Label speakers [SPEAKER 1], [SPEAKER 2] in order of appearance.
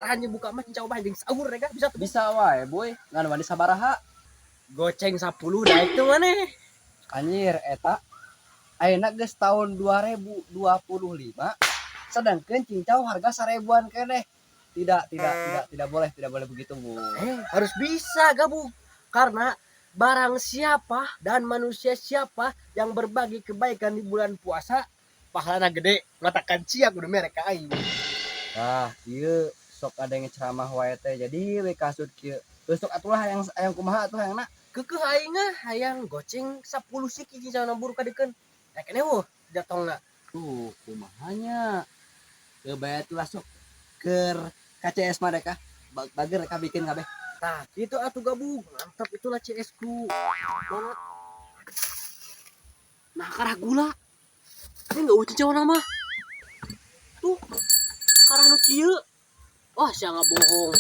[SPEAKER 1] Hanya buka mah cincau mah jeung sahur ya, bisa tuh?
[SPEAKER 2] Bisa wae, boy. Ngan wani sabaraha?
[SPEAKER 1] Goceng 10 daek tuh maneh.
[SPEAKER 2] Anjir, eta ayeuna geus tahun 2025, sedangkan cincau harga 1.000-an keneh. Tidak, tidak, tidak, tidak boleh, tidak boleh begitu, Bu.
[SPEAKER 1] Eh, harus bisa, gabung. Karena barang siapa dan manusia siapa yang berbagi kebaikan di bulan puasa, pahalana gede, matakan cia kudu mere ka aing.
[SPEAKER 2] Nah, ieu sok ada yang ceramah wae teh, jadi we kasut kieu. Terus sok atulah, hayang hayang kumaha atuh hayangna?
[SPEAKER 1] Keukeuh aing ah, hayang goceng 10 siki cincau buru kadekeun. Rek keneh wuh jatongna.
[SPEAKER 2] Tuh, kumahanya? Ke bae atulah, sok keur KCS mah dek ah. Bager rek bikin kabeh.
[SPEAKER 1] Nah, itu atuh, gabung. Mantap itulah CS ku. Mana? Nah, karah gula. Ini enggak eueuh cincau mah. Tuh, karah nu kieu. Wah, sia bohong.